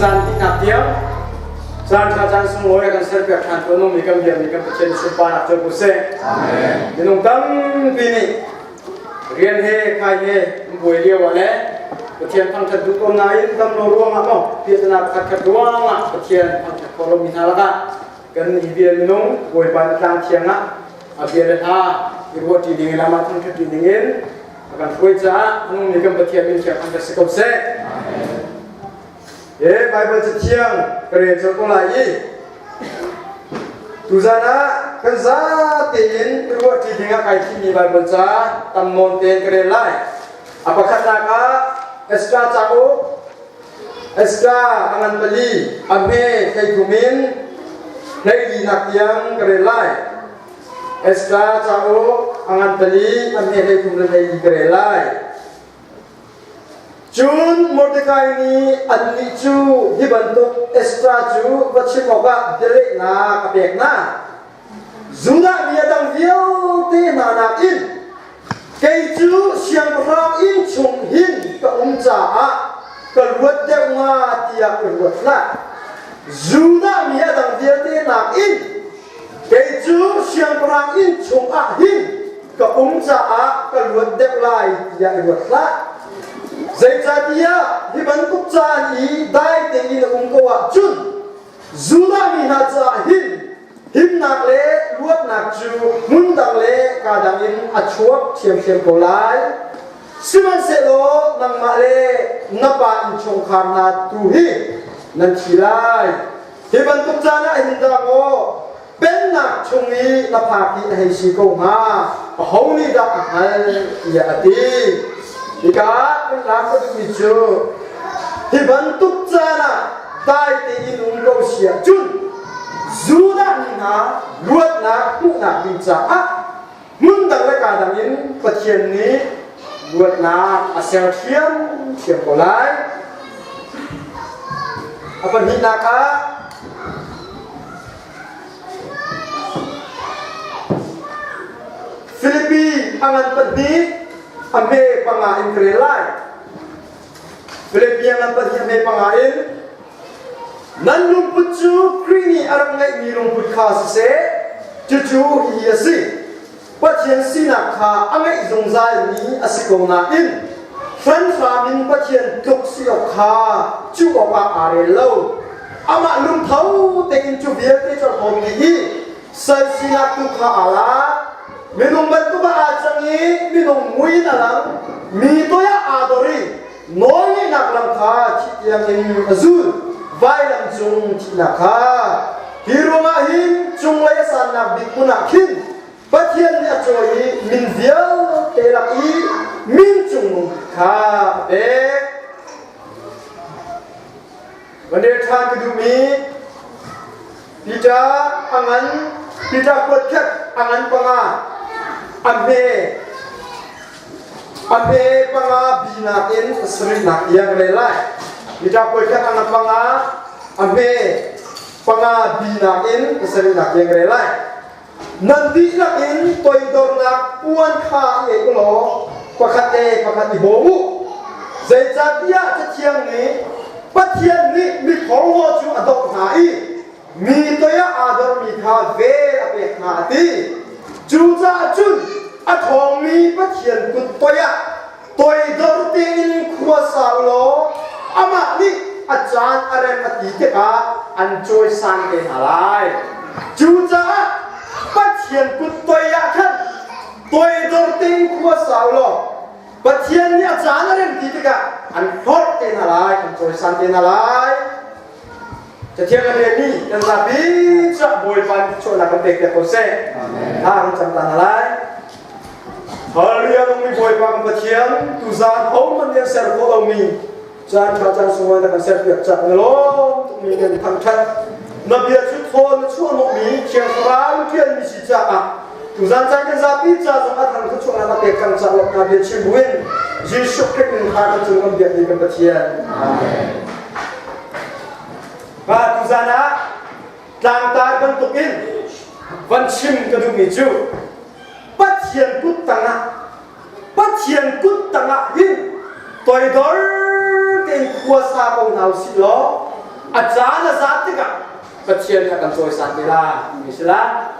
zan dihnak tiang caan ṭha caan sunglawi a kan serpiak ṭhan tu nungmi kan biakmi kan Pathian sunparnak cu ku seh. Minung tampi nih rian he khai he buai lio ah le Pathian thangṭhat duh ko nain dam lo ruangah maw piahtana pakhat khat ruangah Pathian thangṭhat kho lomi hna lakah kan hi vial minung Bawipa na tlang thiang ah a bia le hla i ruahṭi ding in amah thangṭhatṭi ding in a kan hruai caah nungmi kan Pathian min thiang thangṭhat si ko seh. He Bible cathiang ka rel colh ko lai i tuzan ah kan zate in ruahṭi ding ah kai thimmi Bible ca tam nawn tein ka rel lai. A pakhatnak ah Ezra cauk Ezra a ngan pali a hme 13 in 14nak tiang ka rel lai. Ezra cauk a ngan pali a hme 13 le 14 ka rel lai. Cun Mordekai nih annih cu hi bantuk Ezra cu va chim awkah bialehnak a pek hna. Judah mi a dang vialte hna nakin kei cu siangpahrang inn chung hin ka um caah ka luat deuh hnga tiah i ruat hlah. Judah mi a dang vialte nakin kei cu siangpahrang inn chungah hin ka um caah ka luat deuh lai tiah i ruat hlah. Zeicahtiah hi bantuk caan i dai tein na um ko ahcun Judah mi hna caah hin himnak le luatnak cu hmun dang le kaa dang in a chuak ṭhiamṭhiam ko lai. Sihmanhsehlaw nangmah le na pa innchungkhar hna tu hi nan thi lai. Hi bantuk caan ah hin dah maw pennak chung i na phak hi a hei si ko hnga? Aho nih dah a hngalh? tiah a ti. Hika ah kan lak ka duhmi cu hi bantuk caan ah dai tein um ko si ahcun Judah mi hna luatnak hmuhnak ding caah hmun dang le kaa dang in Pathian nih luatnak a ser ṭhiamṭhiam ko lai. A pahnihnak ah Filipi a ngan pahnih a hme panga in ka rel lai. Filipi a ngan pahnih a hme panga in nan lungput cu Khrih nih a rak ngeihmi lungput kha siseh, cucu hihi a si. Pathian sinak kha a ngeih zungzalmi a si ko nain hranhram in Pathian tluk si awk kha cuh awkah aa rel lo. Amah lungtho tein cu vialte cu a hlawm dih i sal sinak tu kha aa lak. Minung bantuk ah aa cang i minung mui in a lang, mi toi ah aa dor i nawlngeihnak lam kha thih tiangin a zul, vailam cung thihnak kha. Hi ruangah hin cunglei a sannak bik hmun ah khin Pathian nih a cawi i min vialte lak i min cungnung kha a pek. Van rel ṭhan ka duhmi Peter a ngan Peter kuat khat a ngan panga a hme a hme panga binak in sarihnak tiang rel lai. Peter kuat khat a ngan panga a hme panga binak in sarihnak tiang rel lai. Nan dihlak in toidornak puan kha i ei u law pakhat le pakhat i bawm u. Zeicahtiah Cathiang nih Pathian nih mithorhaw cu a doh hna i mi toiah aa dormi kha vel a pek hna a ti. Cucaah cun a ṭhawngmi Pathian kut toiah toidor tein khua sa u law amah nih a caan a rem a ti tikah an cawisan te hna lai. Cucaah Pathian kut toi ah khan toidor tein khua sa u law Pathian nih a caan a rem ti tikah an hlorh te hna lai, an cawisan te hna lai. Cathiang kan relmi kan zapi cu Bawipa nih chuahnak kan pek piak ko seh. Thla kan cam ta hna lai. Hallelujah nungmi Bawipa kan Pathian tuzaan hohmanh nih an ser khawh lomi caan ṭha caan sunglawi na kan serpiak cak na lawm tukmi kan thangṭhat na bia cu thaw na chuahhnawhmi Thiang Thlarau ṭialmi si caah tuzaan caan kan zapi ca zong a thang thluachuahnak a pek cang caah lawmhnak bia chim buin Jesuh Khrih min kha kan cung kan biakmi kan Pathian. Amen. Pa tuzaan ah tlangtar bantukin van chim ka duhmi cu Pathian kut tangah Pathian kut tangah hin toidor tein khua sa ko hna usih law. A caan a zat tikah Pathian nih a kan cawisan te la timi si la.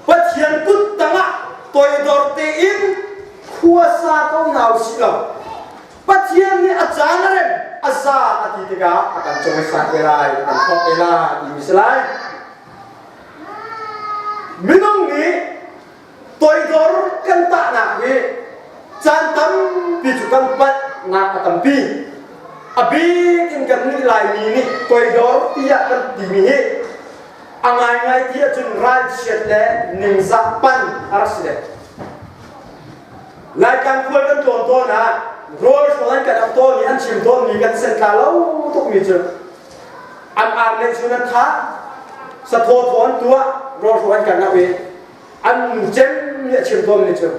Pathian kut tangah toidor tein khuasa ko hna usih law Pathian nih a caan a rem a za a ti tikah a kan cawisan te lai, a kan thawk te la timi si lai. Minung nih toidor kan tahnak hi caan tampi cu kan palhnak a tampi. A bik in kan nih Laimi nih toidor tiah kan timi hi a ngaingai ti ahcun ralchiat le ningzah pan a rak si deuh. Laikang khual kan tlawn tawn ah rawl hrawn an kan auh tawn i an chim tawnmi kan sentla lo tukmi cu an ar le chun an thah sathaw thaw an tuah rawl hrawn an kan auh i an nu cem nih a chim tawnmi cu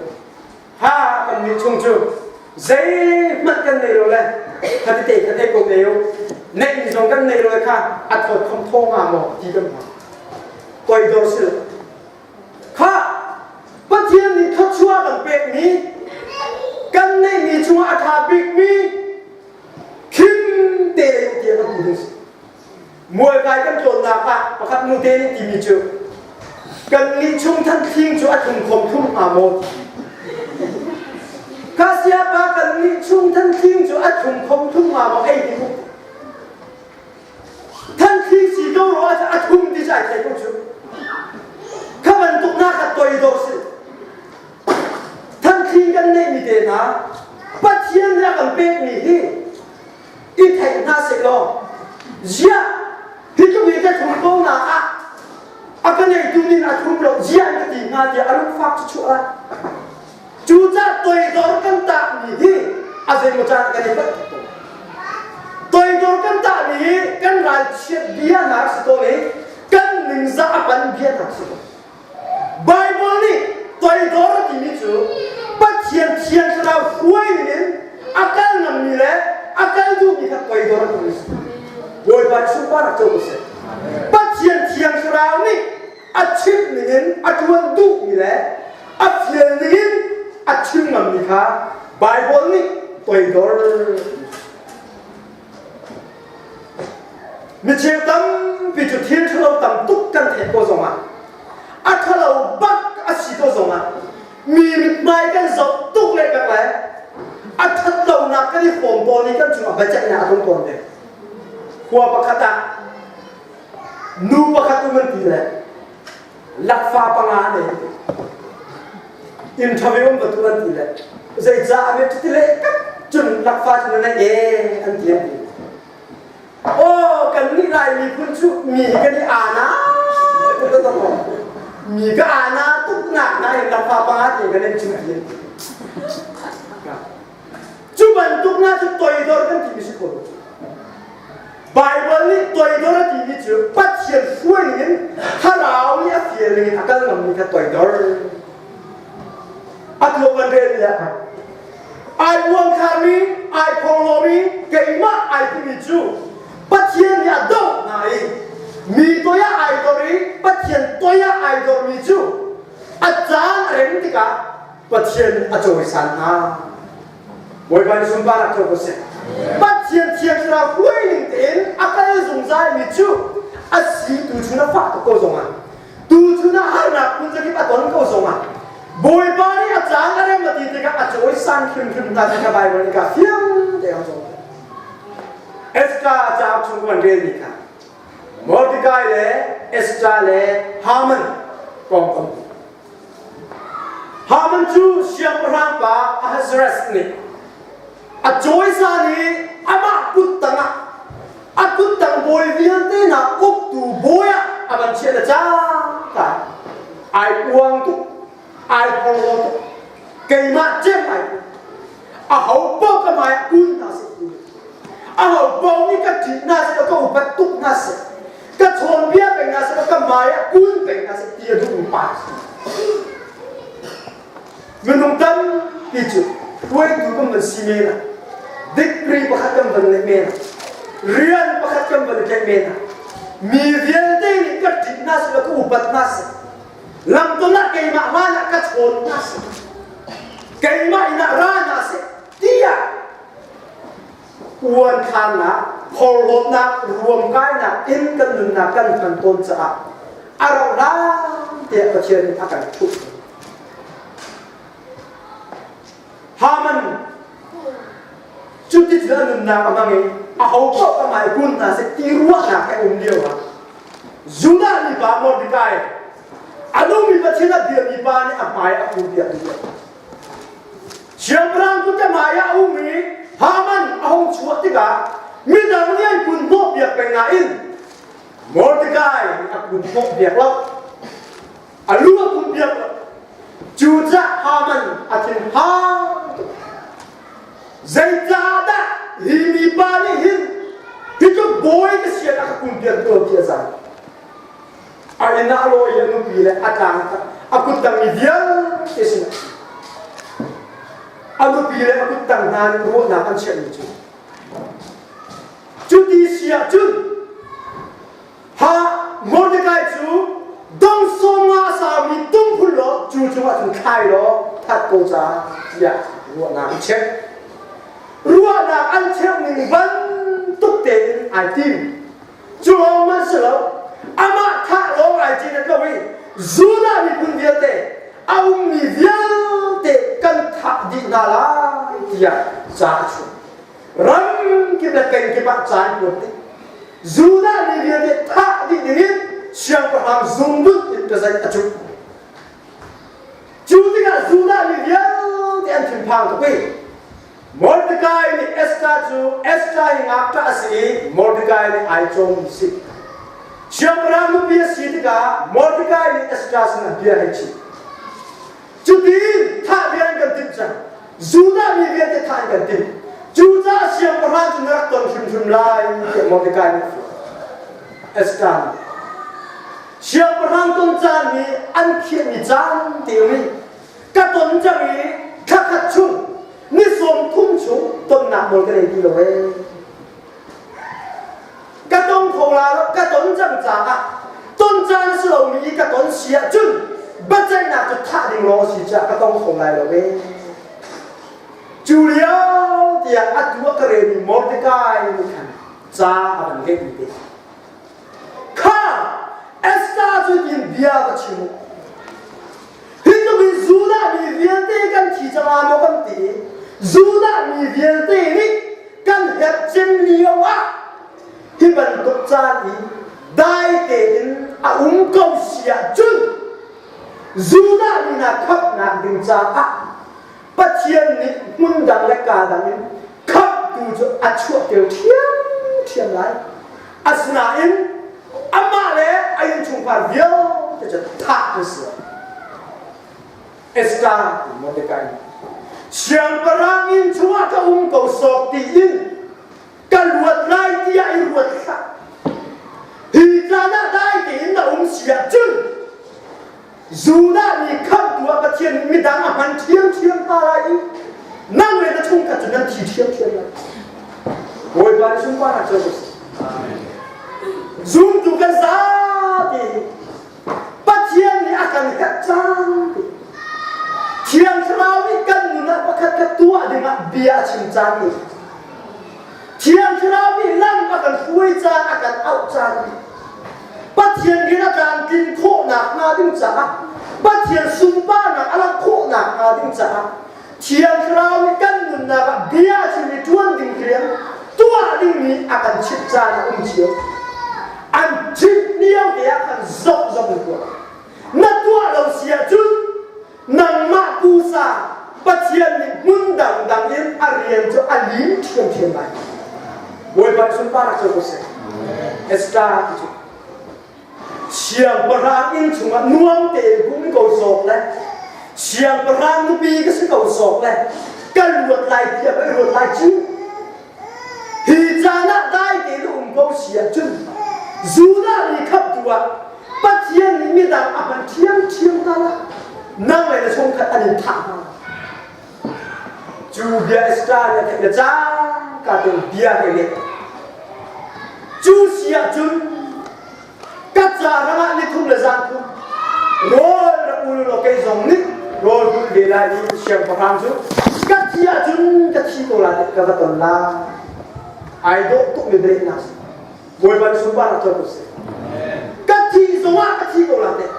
ha kan nih chung cu zeihmanh kan nei lo le kha tete kha nei ko ne u neih mi zong kan nei lo le kha a thawt khom thaw hnga maw ti kan hmu toidor si lo Kha Pathian nih thluachuah kan pekmi kan neihmi chungah a ṭha bikmi khim te le tiah kan ti ding si. Mualkai kan tlawnnak ah pakhat nu te nih timi cu kan nih chung thanthling cu a thlum khom thlum hnga maw Kha siapa kan nih chung thanthling cu a thlum khom thlum hnga maw ei ti mu Thanthli si ko ro a thum ti sai thei ko cu. Kha bantuk na kha toidor si. Thanthli kan neih mi te hna Pathian nih a kan pek mi hi i theih hna seh law ziah hi tluk i ka thum ko na ah a ka neitu nih a thum lo ziah ka ti hnga tiah a lungfak cu chuah lai. Cucaah toidor kan tahmi hi a zeimaw caan kan i palh tuk tawn. Toidor kan tahmi hi kan ralchiat bia hna a si tawn i kan ningzah a pan bia hna a si tawn. Baibal nih toidor a timi cu Pathian Thiang Thlarau hruai in a kal ngammi le a kal duhmi kha toidor a timi a si. Bawipa sunparnak co ko seh. Pathian Thiang Thlarau nih a chimh ningin a ṭuan duhmi le a fial ningin a chim ngammi kha Baibal nih toidor micheu tampi cu thil ṭhalo tam tuk kan theih ko zongah a ṭhalo bak a si ko zongah mi mithmai kan zoh tuk le bak le a ṭhat lonak kan i hrawm tawn i kan cungah biaceihnak a tlung tawn ve khua pakhat ah nu pakhat um an ti le lakfa panga nei interview an va tu an ti le zeicah a ti le cun lakfa cu na nei e an ti an ti oh kan nih lai miphun cu mi kan i ana tuk ka tong mi ka ana tuk nak na in lakfa panga ti kan in chim ti Cu bantuk hna cu toidor kan timi si kho lo. Baibal nih toidor a timi cu Pathian hruai in thlarau nih a fial ning in a kal ngammi kha toidor. A tuah kan rel mi ah ai uangtharmi, ai phorhlawmi, keimah ai timi cu Pathian nih a doh hna i mi toi ah ai dor i Pathian toi ah ai dormi cu a caan a rem tikah Pathian a cawisan hna. Bawipa nih sunparnak co ko seh. Pathian thiang thlarau hruai ning tein a kal zungzal mi cu a si tu chun a fah tuk ko zongah tu chun ah harnak phun zakip a ton ko zongah Bawipa nih a caan a rem a ti tikah a cawisan hrimhrim hna ti kha Baibal nih ka fiang te a cawn. Esther cauk chung kan relmi kha Mordecai le Esther le Haman kong kan Haman cu siangpahrang pa Ahasuerus nih a cawisan i amah kut tangah a kuttang bawi vialte hna uktu bawi ah a van chiah le cangka ai uang tuk ai phorhlaw tuk keimah cem ai aho paoh ka hmai ah kun hna seh aho paoh nih ka ṭih hna seh ka upat tuk hna seh ka chawnbia peng hna seh ka hmai ah kun peng hna seh ti a duhmi pa minung tampi cu hruaitu kan van si men ah degree pakhat kan van neih men ah rian pakhat kan van tlaih men ah mi vialte nih ka ṭih hna seh ka upat hna seh lamton ah keimah hlan ah ka chawn hna seh keimah in ah ra hna seh tiah. Uanthlarnak, phorhlawtnak, ruamkainak in kan nunnak kan hman tawn caah a rauh hlan tiah Pathian nih a kan thuh. Haman cuti cun a nunnak a hmang i aho paoh a hmai kun hna seh ti ruahnak he um lio ah Judah mipa Mordecai a nungmi Pathian a biami pa nih a hmai a kun piak dih. Siangpahrang kut a hmai ah a um i Haman a hung chuah tikah midang nih an kun hnawh piak peng nain Mordecai nih a kun hnawh piak lo. A lu a kun piak lo. Cucaah Haman a thinphang tuk. Zeicahdah hi mipa nih hin hi tluk bawi ka sian a ka kun piak lo ti a zang. A inn ah a lawi i a nupi le a tlang a kuttang mi vialte sinah a nupi le a kuttang hna nih ruahnak an chiahmi cu cuti si ahcun ha Mordecai cu dong sawm nga a saumi tung phul law cu cungah cun thlai law that ko ca tiah ruahnak an cheuh. Ruahnak an cheuh ning bantuk tein ai tim. Cu lawng man si lo, amah thah lawng ai cin a tlo i Judah miphun vialte a ummi vialte kan thah dih hna lai tiah ca a chuah. Ram kip le peng kip ah ca an kuat dih. Judah mi vialte thah dih dingin siangpahrang zungbunh in tazaih a cuk. Cu tikah Judah mi vialte an thinphang tuk i Mordecai nih Esther cu Esther hi ngakṭah a si i Mordecai nih ai cawmmi si. Siangpahrang nupi a si tikah Mordecai nih Esther sinah bia hei chim. Cutin thah bia an kan timh cang. Judah mi vialte thah an kan timh. Cucaah siangpahrang cu na rak ton hrimhrim lai tiah Mordecai nih a fuh. Esther nih siangpahrang ton caan hi an khiahmi caan te um i ka ton cang i thla khat chung ni 30 chung tonnak nawl ka nei ti lo ee. Ka tong kho la lo, ka ton cang caah ton caan si lomi i ka ton si ahcun biaceihnak cu thah ding lawng a si caah ka tong kho lai lo ee. Cu lio tiah atu a ka relmi Mordecai nih khan ca a van lehmi te. Kha Esther cu tin bia va chim u. Hi tluk in Judah mi vialte kan thi cang maw kan ti i Judah mi vialte nih kan herh cem lio ah hi bantuk caan i dai tein a um ko si ahcun Judah mi hna khamhnak ding caah Pathian nih hmun dang le kaa dang in khamhtu cu a chuahter ṭhiamṭhiam lai. Asinain amah le a innchungkhar vialte cu thah an si. Esther Mordecai siangpahrang inn chungah ka um ko sawk tiin ka luat lai tiah i ruat hlah. Hi caan ah dai tein na um si ahcun Judah mi khamhtu ah Pathian nih midang a hman ṭhiamṭhiam hna lai i nang le na chungkhat cu nan thi ṭhiamṭhiam lai. Bawipa nih sunparnak co ko seh. Zumtu kan zapi hi Pathian nih a kan herh cang ti. Thiang Thlarau nih kan nun ah pakhat khat tuah dingah bia a chim caan ti. Thiang Thlarau nih lam a kan hruai caan, a kan auh caan ti. Pathian rian a tlamtlin khawhnak hnga ding caah Pathian sunparnak a langh khawhnak hnga ding caah Thiang Thlarau nih kan nunnak ah bia a chim i ṭuan ding rian tuah dingmi a kan chimh caan a um cio. An chimh lio te ah khan zok zok in tuah. Na tuah lo si ahcun nangmah pusa Pathian nih hmun dangdang in a rian cu a lim ṭhiamṭhiam lai. Bawipa nih sunparnak cu ko seh. Esther ti cu siangpahrang inn chungah nuam tein kum ko sawk le siangpahrang nupi ka si ko sawk le ka luat lai tiah ka i ruat lai ci. Hi caan ah dai tein um ko si ahcun Judah mi khamhtu ah Pathian nih midang a hman ṭhiamṭhiam hna lai. Nang le na chungkhat an in thah hna. Cu bia Esther nih a theih le cangka tein bia he leh. Cu si ahcun ka ca ram ah nithum le zan thum rawl rak ul law kei zong nih rawl hul ve lai i siangpahrang cu ka thi ahcun ka thi ko lai ka va ton lai. Ai dawh tuk mi bialehnak si. Bawipa nih sunparnak co ko seh. Ka thi zongah ka thi ko la teh.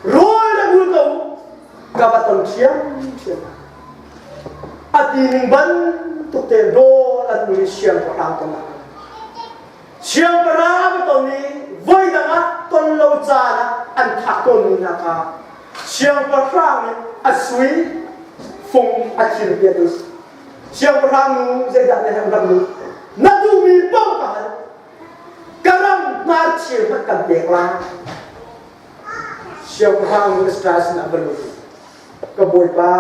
Rawl na bul ko ka va ton ṭhiam ṭhiam. A ti ning bantuk tein rawl an ul i siangpahrang tonnak. Siangpahrang a ton i voidang ah ton lo caan ah an thah tawnmi hna kha siangpahrang nih a sui fung a thilpiak i siangpahrang nu zeidah na herh ram nu na duhmi paoh ka hal ka ram hnarchir hmanh kan pek lai siangpahrang nu Esther sinah va lut ka bawipa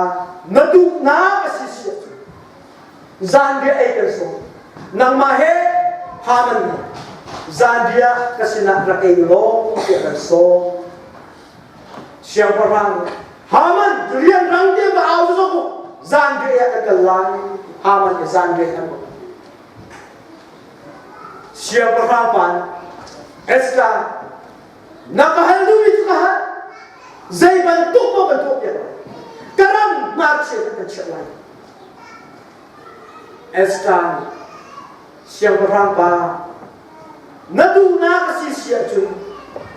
na duhnak a si si ahcun zanriah ei kan sawm nangmah he Haman nih zanriah ka sinah rak ei law tiah kan sawm siangpahrang Haman rianrang te va au zok u zanriah ah kan kal lai Haman nih zanriah an siangpahrang pa nih Esther na ka hal duhmi cu ka hal zei bantuk maw kan tuah piak lai ka ram ngakchia kan kan chiah lai Esther nih siangpahrang pa na duhnak a si si ahcun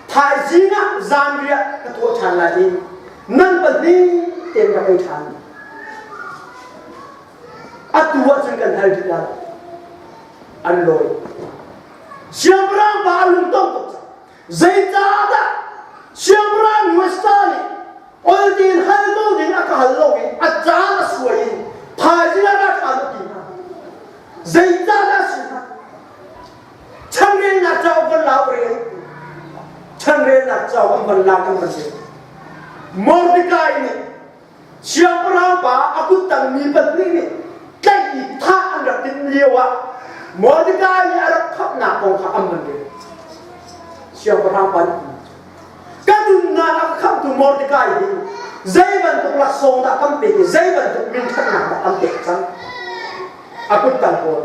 thaizing ah zanriah ka tuah ṭhan lai i nan pahnih tein rak ei ṭhan atu ahcun kan hal dih lai an lawi siangpahrang pa a lungtong tuk cang zeicahdah siangpahrang Westa nih ol tiin hal ko ding a ka hal lo i a caan a suai in thaizing ah ra ṭhan a ti hna zeicahdah a si hnga chanrelnak cauk van la rel chanrelnak cauk an van la kan van rel Mordecai nih Siangpahrang pa a kuttang mi pahnih nih tlaih i thah an rak timh lio ah Mordecai nih a rak khamhnak kong kha an van rel. Siangpahrang pa nih ka nunnak a ka khamhtu Mordecai hi zei bantuk laksawng dah kan pek i zei bantuk minṭhatnak dah kan pek cang? A kuttang pawl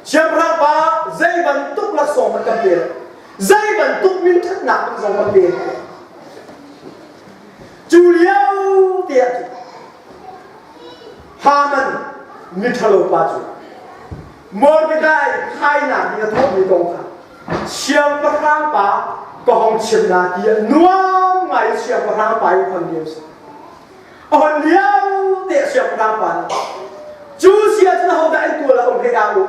Siangpahrang pa zei bantuk laksawng hmanh kan pe lo. Zei bantuk minṭhatnak hmanh zong kan pe lo. Cu lio te ah cun Haman miṭhalo pa cu Mordecai khainak nih a tuahmi kong kha siangpahrang pa ka hong chim la tiah nuam ngai in siangpahrang pa i hon lio si. A hon lio te ah siangpahrang pa nih cu si ahcun ahodah in tual ah um hlei ah u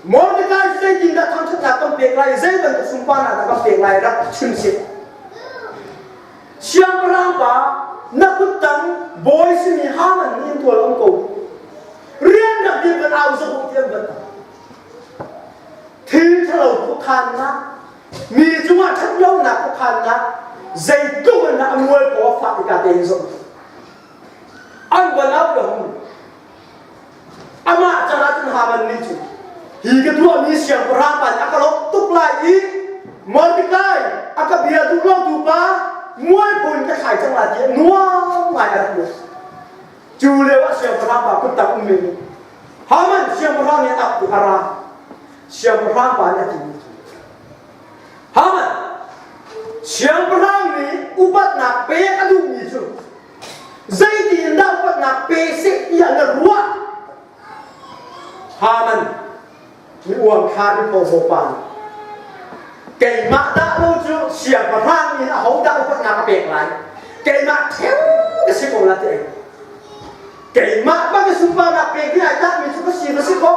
Mordecai cu zeitindah thangṭhatnak kan pek lai i zei bantuk sunparnak dah kan pek lai rak chim sih. Siangpahrang pa na kuttang bawi simi Haman nih in tual um ko. Rian rak dir kan au zok ti an van Thil thalo khuakhannak, mi cungah ṭhatlonak khuakhannak, zeitluk in a mual ko a fah tikah tein zong an van au le hung Amah caah cun Haman nih cun hi ka tuahmi siangpahrang pa nih a ka lawmh tuk lai i Mordekai a ka bia duh lotu pa mualpho in ka thlai cang lai tiah nuam ngai a rak ruat. Cu lio ah siangpahrang pa kuttang ummi nih Haman siangpahrang nih a a ra. Siangpahrang pa nih a timi cu Haman siangpahrang nih upatnak pek a duhmi cu Zeitin dah upatnak pe seh tiah na ruah? Haman mi uangthlar mi pawzaw pa nih keimah dah lo cu siangpahrang in ahodah upatnak a pek lai? Keimah ṭheu ka si ko la ti ai. Keimah bang i sunparnak pek ding ai tlakmi cu ka si ka si ko.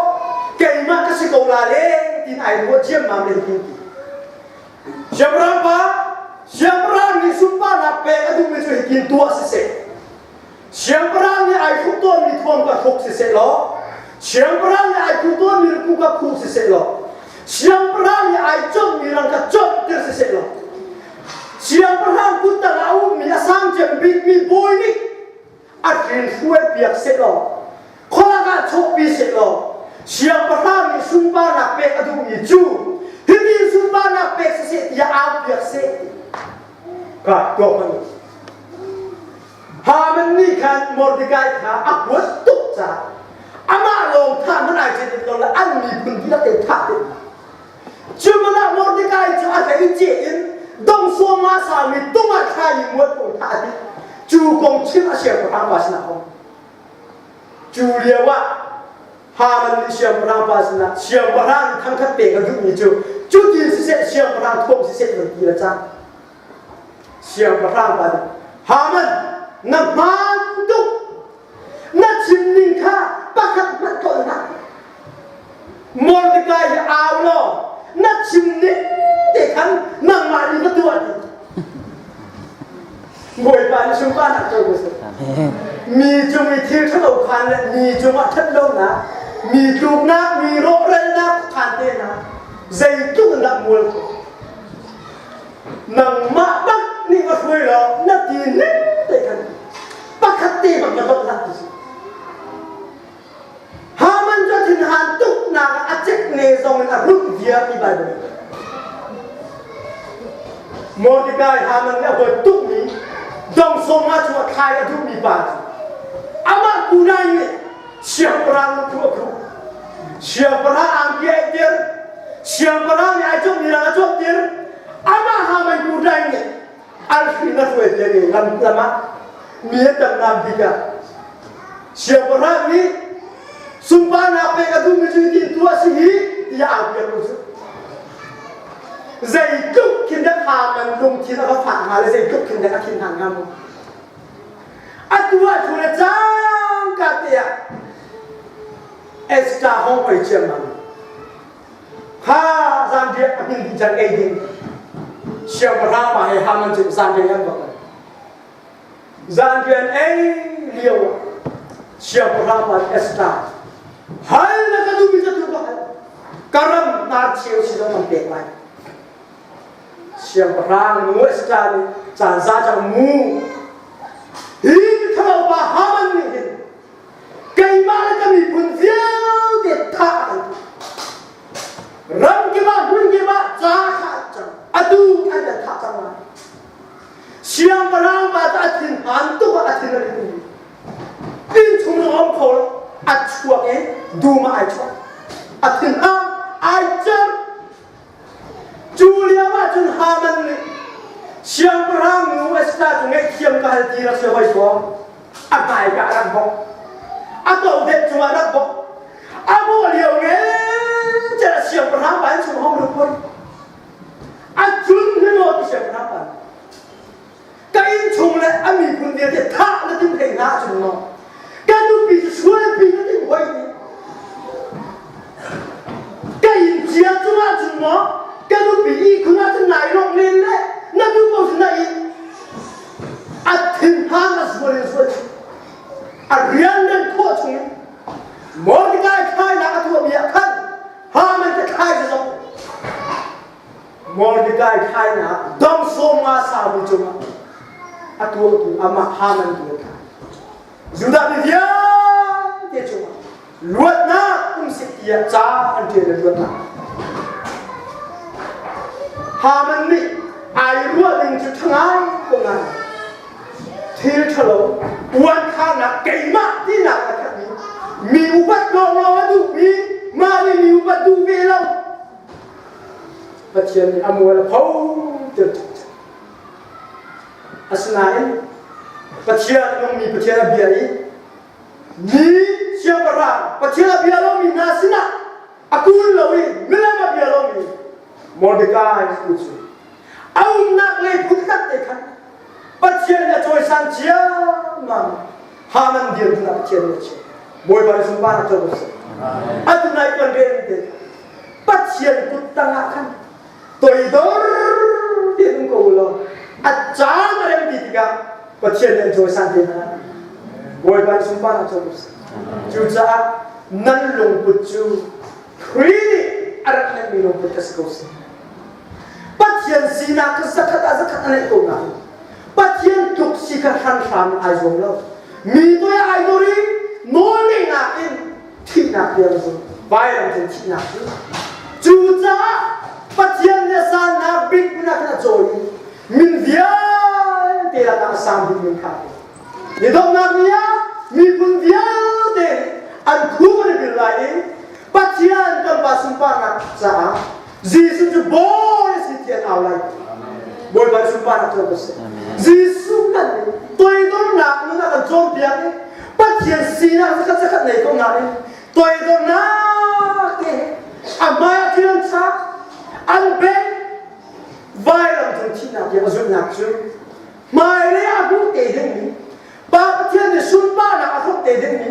Keimah ka si ko la le tin ai ruah ciammam le hitin ti. Siangpahrang pa, siangpahrang nih sunparnak pek a duhmi cu hitin tuah siseh. Siangpahrang nih ai hruk tawnmi thuam ka hruk siseh law, siangpahrang nih ai khuh tawnmi ruku ka khuh siseh law, siangpahrang nih ai cawmmi rang ka cawmhter siseh law, siangpahrang kuttang ah a ummi a sang cem bikmi bawi nih a hrin hruaipiak sehlaw khualak ah chawhpi sehlaw siangpahrang nih sunparnak pek a duhmi cu hitin sunparnak pek siseh tiah aupiak seh ka tuak hmanh Haman nih khan Mordecai kha a huat tuk caah amah lawng thah hmanh ai chet lo le an miphun dihlak te thah te Cuman ah Mordecai cu a hleice in dongsuam nga sami tung ah thla i muat ko thah a ti. Cu kong chim a siangpahrang pa sinah hong. Cu lio ah Haman nih siangpahrang pa sinah siangpahrang thangkhat pek a duhmi cu cutin siseh siangpahrang thawng siseh nan ti le cang. Siangpahrang pa nih Haman na hmaan tuk na chim ning kha pakhat hmanh tlolh hlah. Mordekai hi au law na chim ning te khan nangmah nih va tuah ti. Bawipa nih sunparnak co ko seh. Mi cung i thil ṭhalo khan le mi cungah ṭhat lonak, mi tluknak, mi rawhralnak khan te hna zeitluk in dah mual ko. Nangmah bak nih va hruai law na ti ning te khan pakhat te bak va tlolh hlah ti si. Haman cu a thinhan tuknak ah a cekne zong in a rulh viar ti Baibal nih. Mordecai Haman nih a huat tukmi dongsawm nga chung a thlai a duhmi pa cu amah kunai nih siangpahrang lungthu a khuh. Siangpahrang angki a tir, siangpahrang nih ai cawhmi rang a cawhtir, amah Haman kunai nih alhri na hruai piak i lam lam ah mi a tam bik ah siangpahrang nih sunparnak pek a duhmi cu hitin tuah si hi tiah au piak ko cu zeitluk khin dah Haman lungthin a va fak hnga le zeitluk khin dah a thin hang hnga mu atu ah thu le cangka te ah Esther hong oi ciammam Kha zanriah a hmin dih cang ei ding. Siangpahrang pa he Haman cu zanriah an bak lai. Zanriah an ei lio ah siangpahrang pa nih Esther hal na ka duhmi cu tu ka hal. Ka ram hnar cheu si zong kan pek lai. Siangpahrang nu Esther nih caan za cang mu. Hi mithalo pa Haman nih hin keimah le ka miphun vialte thah a kan duh. Ram kip ah hmun kip ah ca kha an cang. Atu an kan thah cang lai. Siangpahrang pa cu a thin han tuk ah a thin a rim. Inn chung zong a um kho lo. A chuak i dum ah ai chuak. A thin hang ai cer. Cu lio ah cun Haman nih siangpahrang nu Esther cu ngaihthiam ka hal ti rak si hoi suam. A hmaika a rak bawk. A todet cungah rak bawk. A bawh lio ngen siangpahrang pa in chung hong lut hoi. A cun hi maw ti siangpahrang pa. Ka innchung le a miphun vialte thah na tim hlei hna ahcun maw ka nupi cu sualpi na tim hoi ni ka inn cia cungah cun maw ka nupi ihkhun ah cun nai lawng len le na duh ko cun na inn a thinhang a zual in zual a rian nan khawh chung in Mordecai thlainak a tuahmi ah khan Haman ka thlai zong Mordecai thlainak dong sawm nga saumi cungah a tuahtu amah Haman tu a thlai. Judah mi vialte cungah luatnak um sik tiah ca an ṭial le luatnak. Haman nih ai ruah ning cu ṭha ngai ko ngai. Thil ṭhalo uankhanak keimah tinak a khatmi mi upat lawnglawng a duhmi mah nih mi upat duh ve lo Pathian nih a mual a pho tir ṭhekṭhek. Asinain Pathian nungmi Pathian a bia i mi siangpahrang Pathian a bia lomi hna sinah a kun lo i milem a bia lomi Mordecai tu cu a umnak lei phun khat te khan Pathian nih a cawisan ciammam Haman dirhmun ah Pathian nih a chiah. Bawipa nih sunparnak co ko seh. Atu nai kan rel te Pathian kut tangah khan toidor tein um ko law a caan a rem ti tikah Pathian nih an cawisan te hna. Bawipa nih sunparnak co ko seh. Cucaah nan lungput cu Khrih nih a rak ngeihmi lungput kha si ko seh. Pathian sinak kha zakhat ah zakhat a neih ko nain Pathian tluk si kha hranhram ai zuam lo. Mi toi ai dor i nawlngeihnak in thihnak tiang zu vailam cun thihnak cu. Cucaah Pathian nih a sannak bik hmun ah khan a cawi i min vialte lakah a sang bik min kha a pek. Ni donghnak ni ah miphun vialte nih an khu an i bil lai i Pathian kan Pa sunparnak caah Jesuh cu Bawi a si ti an au lai. Bawipa nih sunparnak cu ko seh. Jesuh kan nih toidornak nun a kan cawnpiak i Pathian sinak zakhat zakhat nei ko nain. Toidornak te a hmai ah thil an chak, an bengh, vailam cung thihnak tiang a zulhnak cu hmailei ah a hmuh te dingmi Pa Pathian nih sunparnak a hrawk te dingmi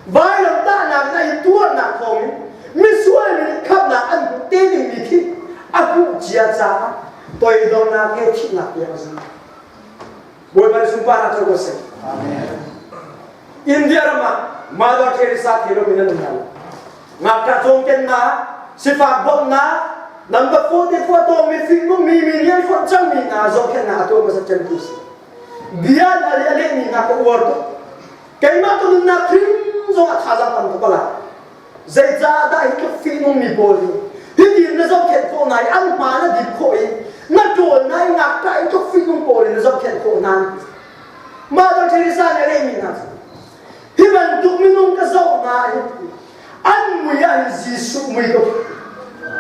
vailam tahnak in a in tuarnak thawngin misual mi nih khamhnak an hmuh te dingmi khi a hmuh cia caah toidornak he thihnak tiang a zul. Bawipa nih sunparnak cu ko seh. India ram ah Mother Teresa thei lomi nan um lai. Ngakṭah cawmkennak, sifak bawmhnak, number 44 tawngmi fihnung mi mi nih an fonh cangmi hna zohkhenhnak a tuah hmasa cemtu si. Bia hna le a lehmi hna ka uar tuk. Keimah ka nunnak hrim zong ah thazaang tam tuk a la. Zeicah dah hi tluk fihnung mi pawl hi hitin na zohkhenh khawh hna i an hma na dip khawh i na ṭawl hna i ngakṭah i tluk fihnung pawl in na zohkhenh khawh hna. Mother Teresa nih a lehmi hna cu hi bantuk minung ka zoh hna hi an mui ah hin Jesuh mui ka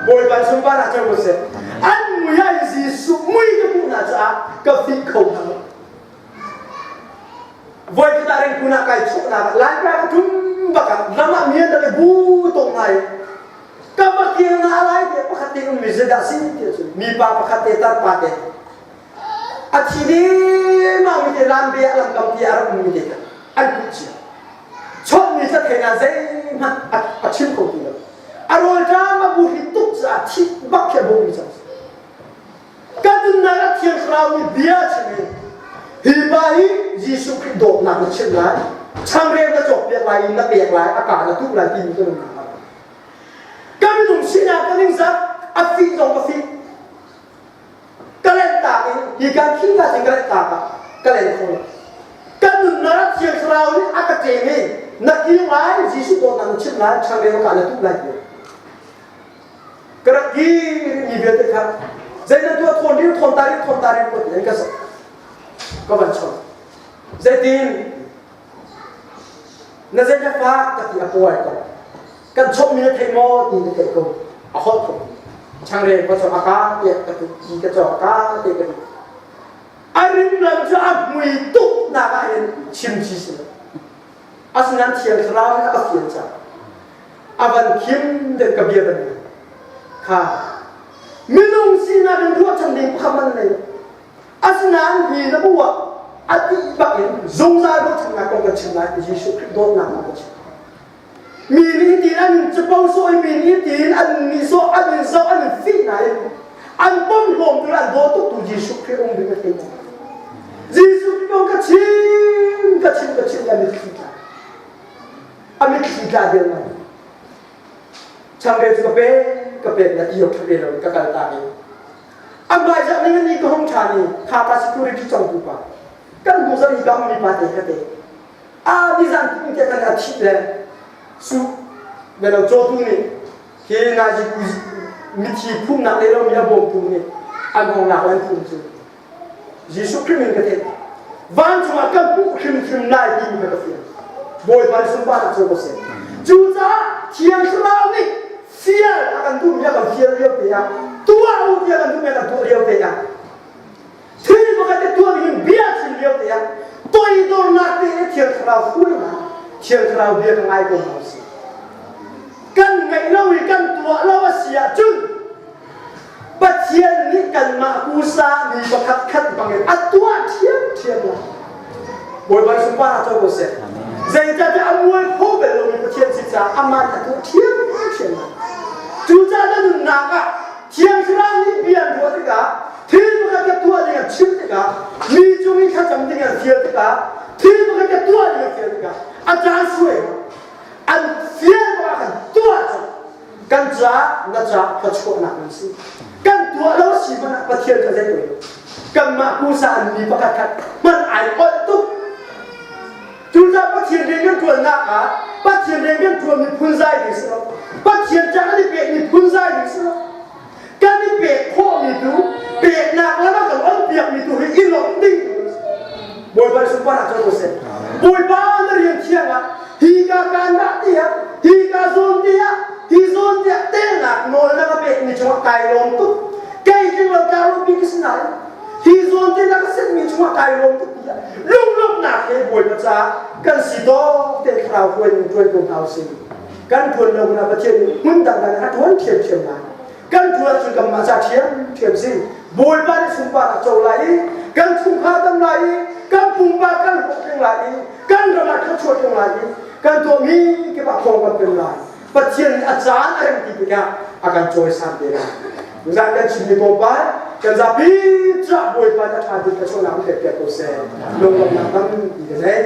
Bawipa sunparnak co ko seh an mui ah hin Jesuh mui ka hmuh hna caah ka fih kho hna lo voi khat ah rengkun ah kai chawhnak ah Laipra ka tum bak ah ram ah mian le bu tong ngai ka va kir na lai te pakhat te um mi zeidah si ti cun mipa pakhat te tarpa te a thi dengmang mi te lam be ah lamkam ti a rak um mi te kha an hmuh cio chawnh mi kha thei na zeihmanh a chim kho ti lo a rawlṭam a bu hi tuk caah thih bak khi a bawm mi cang kan nunnak ah Thiang Thlarau nih bia a chim i hi pa hi Jesuh Khrih dawtnak na chimh lai changreu na cawkpiak lai i na pek lai a ka na tuh lai timi ka nunnak ah ka minung sinak ka ningzak a fih zong ka fih ka lentak in hi kan khi ka cin ka lentak ah ka len kho lo kan nunnak ah Thiang Thlarau nih a ka ṭem i na kir lai Jesuh dawtnak na chimh lai changreu ka na tuh lai ti ka rak kir mi vialte kha zei na tuah thawn rir thawn ta rir thawn ta rir ko ti ka ka van chon zeitin na zei na fa ka ti a puai ko kan chawmmi na thei maw ti na theih ko a holh kho changreu ka cawk a ka tiah ka ti ti ka cawk a ka tiah ka ti a rim lam cu a hmui tuk nak ah hin chim chi si lo asinain thiang thlarau nih a ka fian cang a van khim deuh ka bia van kha minung sinak in ruahchan ding pakhat man nei asinain hi na bu ah a ti bak in zungzal ruahchannak kong kan chim lai Jesuh Khrih dawtnak kong kan chim Mi nih tiin an in capo sawh i mi nih tiin an nihsawh an in zoh an in fih nain an pom hlawm tu le an daw tuk tu Jesuh Khrih um ding a thei maw? Jesuh Khrih kong ka chim ka chim ka chim a mitthli tla a mitthli tla deuh mai changreu cu ka pek ka pek na ti awk ṭha lo ka kal ta i a hmaizah ning ni ka hong ṭhan i kha pa security congtu pa kan hnu zan hi ka mi pa te kha te a nizan kum te kan a thih le su melo cawtu nih hi nazi mithi phumnak le lomi a bawmtu nih an hong lak an phum cu Jesuh Khrih min ka theih vancung ah kan hmuh hrimhrim lai timi kha ka fiang Bawipa nih sunparnak cu ko seh cucaah Thiang Thlarau nih fial a kan duhmi a kan fial lio te ah tuah u tiah kan duhmi a kan tuah lio te ah Thil pakhat te tuah ding in bia chim lio te ah toidornak te in Thiang Thlarau hruainak Thiang Thlarau bia ka ngai ko hna usih. Kan ngaih lo i kan tuah lo a si ahcun Pathian nih kanmah pusa mi pakhat khat bangin a tuah ṭhiamṭhiam lai. Bawipa sunpar ah co ko seh. Zeicahtiah a mual pho bel lomi Pathian si caah amah nih a tuah ṭhiamṭhiam lai. Cucaah na nunnak ah Thiang Thlarau nih bia an ruah tikah thil pakhat ka tuah ding an chim tikah mi cung i thlacam ding an fial tikah thil pakhat ka tuah ding an fial tikah a caan suai an fial ah kan tuah cu kan caah na caah thluachuahnak an si kan tuah lo si hmanh ah Pathian kha zei tuah kanmah pusa an mi pakhat khat hman ai olh tuk Cucaah Pathian rian kan ṭuannak ah Pathian rian kan ṭuanmi phunzai ding si lo. Pathian ca kan i pekmi phunzai ding si lo. Kan i pek khawhmi tu, peknak lam a kan onpiakmi tu hi i lawmh ding tu Bawipa nih sunparnak co ko seh. Bawipa na rian thiang ah hi ka kaan dah tiah, hi ka zawn tiah, hi zawn tiah telnak nawl na ka pekmi cungah kai lawm tuk. Kei tling lo tlak bik ka si nain hi zawn te na ka senmi cungah kai lawm tuk tiah lunglawmhnak he Bawipa caah kan si tawk te thlarau hruai in ṭuan ko hna usih. Kan ṭuan lo na Pathian nih hmun dangdang in a ṭuan ṭhiamṭhiam lai. Kan ṭuan ahcun kanmah ca ṭhiamṭhiam si. Bawipa nih sunpar a co lai i kan chungkhar dam lai i kan pumpak kan hlawhtling lai i kan ram ah thluachuah tlung lai i kan tuahmi kip ah thawng kan pem lai. Pathian nih a caan a rem ti tikah a kan cawisan te lai. Tuzaan kan chimmi tlawmpal kan zapi cah Bawipa nih a ṭha bik thluachuahnak in pek piak ko seh. Lunglawmhnak tampi ka nei.